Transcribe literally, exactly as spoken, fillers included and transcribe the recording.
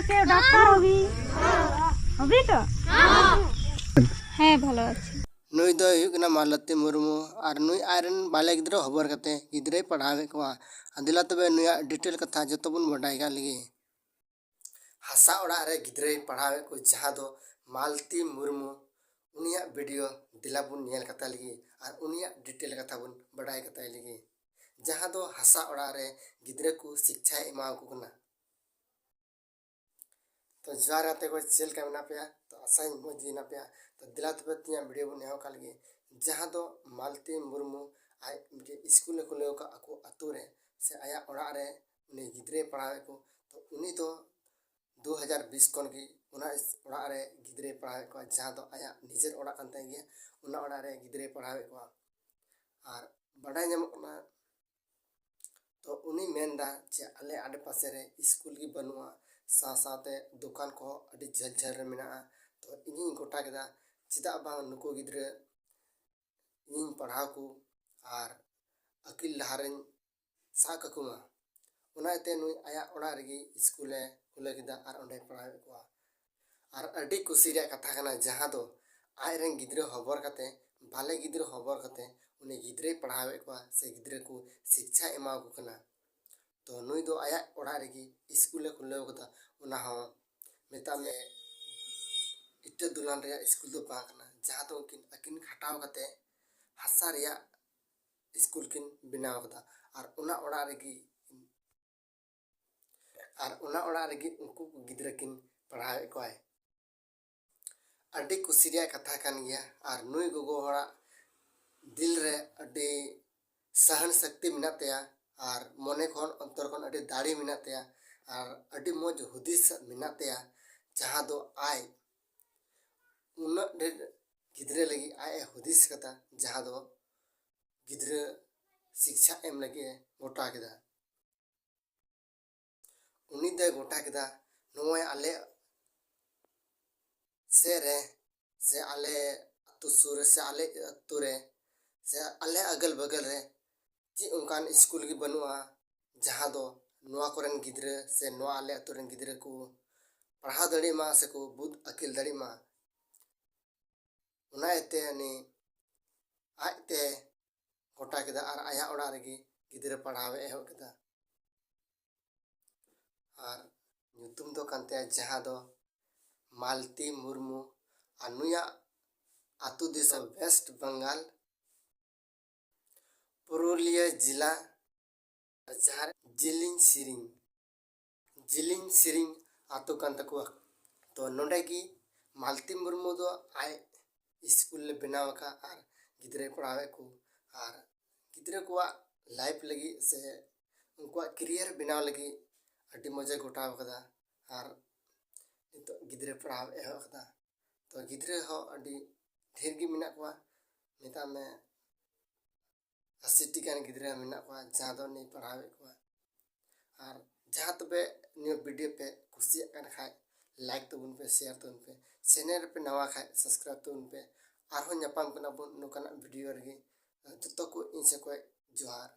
কে doctor হবি? হবি তো? হ্যাঁ, ভালো আছি। ᱱᱩᱭ ᱫᱚᱭ ᱦᱩᱭᱩᱜ ᱠᱟᱱᱟ ᱢᱟᱞᱚᱛᱤ ᱢᱩᱨᱢᱩ᱾ ᱟᱨ ᱱᱩᱭ ᱟᱡᱨᱮᱱ ᱵᱟᱞᱮ ᱜᱤᱫᱽᱨᱟᱹ ᱦᱚᱵᱚᱨ ᱠᱟᱛᱮ ᱜᱤᱫᱽᱨᱟᱹᱭ ᱯᱟᱲᱦᱟᱣᱮᱫ ᱠᱚᱣᱟ᱾ ᱟᱨ ᱫᱮᱞᱟ ᱛᱚᱵᱮ ᱱᱩᱭᱟᱜ ᱰᱤᱴᱮᱞ ᱠᱟᱛᱷᱟ ᱡᱚᱛᱚ ᱵᱚᱱ ᱵᱟᱰᱟᱭ ᱠᱟᱜ ᱞᱮᱜᱮ᱾ ᱦᱟᱥᱟ ᱚᱲᱟᱜ ᱨᱮ ᱜᱤᱫᱽᱨᱟᱹᱭ ᱯᱟᱲᱦᱟᱣᱮᱫ ᱠᱚ, ᱡᱟᱦᱟᱸ ᱫᱚ ᱢᱟᱞᱚᱛᱤ ᱢᱩᱨᱢᱩ, ᱩᱱᱤᱭᱟᱜ ᱵᱷᱤᱰᱤᱭᱳ ᱫᱮᱞᱟ ᱵᱚᱱ ᱧᱮᱞ ᱠᱟᱛᱟ ᱞᱮᱜᱮ ᱟᱨ ᱩᱱᱤᱭᱟᱜ ᱰᱤᱴᱮᱞ ᱠᱟᱛᱷᱟ ᱵᱚᱱ ᱵᱟᱰᱟᱭ ᱠᱟᱛᱟᱭ ᱞᱮᱜᱮ, ᱡᱟᱦᱟᱸ ᱫᱚ ᱦᱟᱥᱟ ᱚᱲᱟᱜ ᱨᱮ ᱜᱤᱫᱽᱨᱟᱹ ᱠᱚ ᱥᱤᱠᱪᱷᱟᱭ ᱮᱢᱟᱣᱟᱠᱚ ᱠᱟᱱᱟ᱾ ᱛᱚ ᱡᱚᱦᱟᱨ ᱜᱟᱛᱮ ᱠᱚ, ᱪᱮᱫ ᱞᱮᱠᱟ ᱢᱮᱱᱟᱜ ᱯᱮᱭᱟ? ᱛᱚ ᱟᱥᱟᱧ ᱢᱚᱡᱽ ᱜᱮ ᱢᱮᱱᱟᱜ ᱯᱮᱭᱟ᱾ ᱛᱚ ᱫᱮᱞᱟ ᱛᱚᱵᱮ ᱛᱮᱦᱮᱧᱟᱜ ᱵᱷᱤᱰᱤᱭᱳ ᱵᱚᱱ ᱮᱦᱚᱵ ᱠᱟᱜ ᱞᱮᱜᱮ, ᱡᱟᱦᱟᱸ ᱫᱚ ᱢᱟᱞᱚᱛᱤ ᱢᱩᱨᱢᱩ ᱟᱡ ᱢᱤᱫᱴᱮᱡ ᱥᱠᱩᱞᱮ ᱠᱷᱩᱞᱟᱹᱣ ᱠᱟᱜ ᱟᱠᱚ ᱟᱛᱳ ᱨᱮ, ᱥᱮ ᱟᱭᱟᱜ ᱚᱲᱟᱜ ᱨᱮ ᱩᱱᱤ ᱜᱤᱫᱽᱨᱟᱹᱭ ᱯᱟᱲᱦᱟᱣᱮᱫ ᱠᱚ᱾ ᱛᱚ ᱩᱱᱤ ᱫᱚ ᱫᱩ ᱦᱟᱡᱟᱨ ᱵᱤᱥ ᱠᱷᱚᱱ ᱜᱮ ᱚᱱᱟ ᱚᱲᱟᱜ ᱨᱮ ᱜᱤᱫᱽᱨᱟᱹᱭ ᱯᱟᱲᱦᱟᱣᱮᱫ ᱠᱚᱣᱟ, ᱡᱟᱦᱟᱸ ᱫᱚ ᱟᱭᱟᱜ ᱱᱤᱡᱮᱨ ᱚᱲᱟᱜ ᱠᱟᱱ ᱛᱟᱭ ᱜᱮᱭᱟ᱾ ᱚᱱᱟ ᱚᱲᱟᱜ ᱨᱮ ᱜᱤᱫᱽᱨᱟᱹᱭ ᱯᱟᱲᱦᱟᱣᱮᱫ ᱠᱚᱣᱟ᱾ ᱟᱨ ᱵᱟᱰᱟᱭ ᱧᱟᱢᱚᱜ ᱠᱟᱱᱟ, ᱛᱚ ᱩᱱᱤ ᱢᱮᱱᱫᱟ ᱡᱮ ᱟᱞᱮ ᱟᱰᱮᱯᱟᱥᱮ ᱨᱮ ᱥᱠᱩᱞ ᱜᱮ ᱵᱟᱹᱱᱩᱜᱼᱟ, ᱥᱟᱶ ᱥᱟᱶᱛᱮ ᱫᱚᱠᱟᱱ ᱠᱚᱦᱚᱸ ᱟᱹᱰᱤ ᱡᱷᱟᱹᱞ ᱡᱷᱟᱹᱞ ᱨᱮ ᱢᱮᱱᱟᱜᱼᱟ᱾ ᱛᱚ ᱤᱧᱤᱧ ᱜᱚᱴᱟ ᱠᱮᱫᱟ, ᱪᱮᱫᱟᱜ ᱵᱟᱝ ᱱᱩᱠᱩ ᱜᱤᱫᱽᱨᱟᱹ ᱤᱧᱤᱧ ᱯᱟᱲᱦᱟᱣ ᱠᱚ ᱟᱨ ᱟᱹᱠᱤᱞ ᱰᱟᱦᱟᱨ ᱨᱤᱧ ᱥᱟᱵ ᱠᱟᱠᱚ ᱢᱟ᱾ ᱚᱱᱟ ᱤᱭᱟᱹᱛᱮ ᱱᱩᱭ ᱟᱭᱟᱜ ᱚᱲᱟᱜ ᱨᱮᱜᱮ ᱥᱠᱩᱞᱮ ᱠᱷᱩᱞᱟᱹᱣ ᱠᱮᱫᱟ ᱟᱨ ᱚᱸᱰᱮᱭ ᱯᱟᱲᱦᱟᱣᱮᱫ ᱠᱚᱣᱟ᱾ ᱟᱨ ᱟᱹᱰᱤ ᱠᱩᱥᱤ ᱨᱮᱭᱟᱜ ᱠᱟᱛᱷᱟ ᱠᱟᱱᱟ, ᱡᱟᱦᱟᱸ ᱫᱚ ᱟᱡᱨᱮᱱ ᱜᱤᱫᱽᱨᱟᱹ ᱦᱚᱵᱚᱨ ᱠᱟᱛᱮ, ᱵᱟᱞᱮ ᱜᱤᱫᱽᱨᱟᱹ ᱦᱚᱵᱚᱨ ᱠᱟᱛᱮ ᱩᱱᱤ ᱜᱤᱫᱽᱨᱟᱹᱭ ᱯᱟᱲᱦᱟᱣᱮᱫ ᱠᱚᱣᱟ ᱥᱮ ᱜᱤᱫᱽᱨᱟᱹ ᱠᱚ ᱥᱤᱠᱪᱷᱟᱭ ᱮᱢᱟᱣᱟᱠᱚ ᱠᱟᱱᱟ᱾ ᱛᱚ ᱱᱩᱭ ᱫᱚ ᱟᱭᱟᱜ ᱚᱲᱟᱜ ᱨᱮᱜᱮ ᱥᱠᱩᱞᱮ ᱠᱷᱩᱞᱟᱹᱣ ᱠᱟᱫᱟ, ᱚᱱᱟ ᱦᱚᱸ ᱢᱮᱛᱟᱜ ᱢᱮ ᱤᱴᱟᱹ ᱫᱚᱞᱟᱱ ᱨᱮᱭᱟᱜ ᱥᱠᱩᱞ ᱫᱚ ᱵᱟᱝ ᱠᱟᱱᱟ, ᱡᱟᱦᱟᱸ ᱫᱚ ᱩᱱᱠᱤᱱ ᱟᱹᱠᱤᱱ ᱠᱷᱟᱴᱟᱣ ᱠᱟᱛᱮ ᱦᱟᱥᱟ ᱨᱮᱭᱟᱜ ᱥᱠᱩᱞ ᱠᱤᱱ ᱵᱮᱱᱟᱣ ᱠᱟᱫᱟ᱾ ᱟᱨ ᱚᱱᱟ ᱚᱲᱟᱜ ᱨᱮᱜᱮ, ᱟᱨ ᱚᱱᱟ ᱚᱲᱟᱜ ᱨᱮᱜᱮ ᱩᱱᱠᱩ ᱜᱤᱫᱽᱨᱟᱹ ᱠᱤᱱ ᱯᱟᱲᱦᱟᱣᱮᱫ ᱠᱚᱣᱟᱭ᱾ ᱟᱹᱰᱤ ᱠᱩᱥᱤ ᱨᱮᱭᱟᱜ ᱠᱟᱛᱷᱟ ᱠᱟᱱ ᱜᱮᱭᱟ᱾ ᱟᱨ ᱱᱩᱭ ᱜᱚᱜᱚ ᱦᱚᱲᱟᱜ ᱫᱤᱞ ᱨᱮ ᱟᱹᱰᱤ ᱥᱟᱦᱟᱱ ᱥᱚᱠᱛᱤ ᱢᱮᱱᱟᱜ ᱛᱟᱭᱟ, ᱟᱨ ᱢᱚᱱᱮ ᱠᱷᱚᱱ, ᱚᱱᱛᱚᱨ ᱠᱷᱚᱱ ᱟᱹᱰᱤ ᱫᱟᱲᱮ ᱢᱮᱱᱟᱜ ᱛᱟᱭᱟ, ᱟᱨ ᱟᱹᱰᱤ ᱢᱚᱡᱽ ᱦᱩᱫᱤᱥ ᱢᱮᱱᱟᱜ ᱛᱟᱭᱟ, ᱡᱟᱦᱟᱸ ᱫᱚ ᱟᱡ ᱩᱱᱟᱹᱜ ᱰᱷᱮᱨ ᱜᱤᱫᱽᱨᱟᱹ ᱞᱟᱹᱜᱤᱫ ᱟᱡ ᱮ ᱦᱩᱫᱤᱥ ᱠᱟᱫᱟ, ᱡᱟᱦᱟᱸ ᱫᱚ ᱜᱤᱫᱽᱨᱟᱹ ᱥᱤᱠᱪᱷᱟ ᱮᱢ ᱞᱟᱹᱜᱤᱫ ᱮ ᱜᱚᱴᱟ ᱠᱮᱫᱟ᱾ ᱩᱱᱤ ᱫᱚᱭ ᱜᱚᱴᱟ ᱠᱮᱫᱟ, ᱱᱚᱜᱼᱚᱭ ᱟᱞᱮ ᱥᱮᱫ ᱨᱮ, ᱥᱮ ᱟᱞᱮ ᱟᱹᱛᱩ ᱥᱩᱨ ᱨᱮ, ᱥᱮ ᱟᱞᱮ ᱟᱹᱛᱩ ᱨᱮ, ᱥᱮ ᱟᱞᱮ ᱟᱜᱟᱞ ᱵᱟᱜᱟᱞ ᱨᱮ ᱪᱮᱫ ᱚᱱᱠᱟᱱ ᱥᱠᱩᱞ ᱜᱮ ᱵᱟᱹᱱᱩᱜᱼᱟ, ᱡᱟᱦᱟᱸ ᱫᱚ ᱱᱚᱣᱟ ᱠᱚᱨᱮᱱ ᱜᱤᱫᱽᱨᱟᱹ ᱥᱮ ᱱᱚᱣᱟ ᱟᱞᱮ ᱟᱹᱛᱩ ᱨᱮᱱ ᱜᱤᱫᱽᱨᱟᱹ ᱠᱚ ᱯᱟᱲᱦᱟᱣ ᱫᱟᱲᱮᱭᱟᱜ ᱢᱟ ᱥᱮᱠᱚ ᱵᱩᱫ ᱟᱹᱠᱤᱞ ᱫᱟᱲᱮᱭᱟᱜ ᱢᱟ, ᱚᱱᱟ ᱤᱭᱟᱹᱛᱮ ᱩᱱᱤ ᱟᱡᱛᱮ ᱜᱚᱴᱟ ᱠᱮᱫᱟ ᱟᱨ ᱟᱭᱟᱜ ᱚᱲᱟᱜ ᱨᱮᱜᱮ ᱜᱤᱫᱽᱨᱟᱹ ᱯᱟᱲᱦᱟᱣ ᱮ ᱮᱦᱚᱵ ᱠᱮᱫᱟ᱾ ᱟᱨ ᱧᱩᱛᱩᱢ ᱫᱚ ᱠᱟᱱ ᱛᱟᱭᱟ ᱡᱟᱦᱟᱸ ᱫᱚ ᱢᱟᱞᱛᱤ ᱢᱩᱨᱢᱩ, ᱟᱨ ᱱᱩᱭᱟᱜ ᱟᱹᱛᱩ ᱫᱤᱥᱚᱢ ᱳᱭᱮᱥᱴ ᱵᱮᱝᱜᱟᱞ, ᱯᱩᱨᱩᱞᱤᱭᱟᱹ ᱡᱮᱞᱟ, ᱡᱟᱦᱟᱸ ᱨᱮ ᱡᱤᱞᱤᱧ ᱥᱮᱨᱮᱧ, ᱡᱤᱞᱤᱧ ᱥᱮᱨᱮᱧ ᱟᱹᱛᱩ ᱠᱟᱱ ᱛᱟᱠᱚᱣᱟ᱾ ᱛᱚ ᱱᱚᱰᱮ ᱜᱮ ᱢᱟᱞᱛᱤ ᱢᱩᱨᱢᱩ ᱫᱚ ᱟᱡ ᱥᱠᱩᱞ ᱞᱮ ᱵᱮᱱᱟᱣ ᱟᱠᱟᱫ ᱟᱨ ᱜᱤᱫᱽᱨᱟᱹᱭ ᱯᱟᱲᱦᱟᱣᱮᱫ ᱠᱚ, ᱟᱨ ᱜᱤᱫᱽᱨᱟᱹ ᱠᱚᱣᱟᱜ ᱞᱟᱭᱤᱯᱷ ᱞᱟᱹᱜᱤᱫ ᱥᱮ ᱩᱱᱠᱩᱣᱟᱜ ᱠᱮᱨᱤᱭᱟᱨ ᱵᱮᱱᱟᱣ ᱞᱟᱹᱜᱤᱫ ᱟᱹᱰᱤ ᱢᱚᱡᱽ ᱮ ᱜᱚᱴᱟᱣ ᱟᱠᱟᱫᱟ᱾ ᱟᱨ ᱱᱤᱛᱚᱜ ᱜᱤᱫᱽᱨᱟᱹ ᱯᱟᱲᱦᱟᱣ ᱮᱦᱚᱵ ᱟᱠᱟᱫᱟ᱾ ᱛᱚ ᱜᱤᱫᱽᱨᱟᱹ ᱦᱚᱸ ᱟᱹᱰᱤ ᱰᱷᱮᱨ ᱜᱮ ᱢᱮᱱᱟᱜ ᱠᱚᱣᱟ, ᱢᱮᱛᱟᱜ ᱢᱮ ᱟᱥᱤ ᱴᱤ ᱜᱟᱱ ᱜᱤᱫᱽᱨᱟᱹ ᱢᱮᱱᱟᱜ ᱠᱚᱣᱟ ᱡᱟᱦᱟᱸ ᱫᱚ ᱩᱱᱤ ᱯᱟᱲᱦᱟᱣᱮᱫ ᱠᱚᱣᱟ᱾ ᱟᱨ ᱡᱟᱦᱟᱸ ᱛᱚᱵᱮ ᱱᱤᱭᱟᱹ ᱵᱷᱤᱰᱤᱭᱳ ᱯᱮ ᱠᱩᱥᱤᱭᱟᱜ ᱠᱟᱱ ᱠᱷᱟᱡ, ᱞᱟᱭᱤᱠ ᱛᱟᱵᱚᱱ ᱯᱮ, ᱥᱮᱭᱟᱨ ᱛᱟᱵᱚᱱ ᱯᱮ, ᱪᱮᱱᱮᱞ ᱨᱮᱯᱮ ᱱᱟᱣᱟ ᱠᱷᱟᱡ ᱥᱟᱵᱥᱠᱨᱟᱭᱤᱵ ᱛᱟᱵᱚᱱ ᱯᱮ᱾ ᱟᱨᱦᱚᱸ ᱧᱟᱯᱟᱢ ᱠᱟᱱᱟ ᱵᱚᱱ ᱱᱚᱝᱠᱟᱱᱟᱜ ᱵᱷᱤᱰᱤᱭᱳ ᱨᱮᱜᱮ᱾ ᱡᱚᱛᱚ ᱠᱚ ᱤᱧ ᱥᱮᱫ ᱠᱷᱚᱡ ᱡᱚᱦᱟᱨ᱾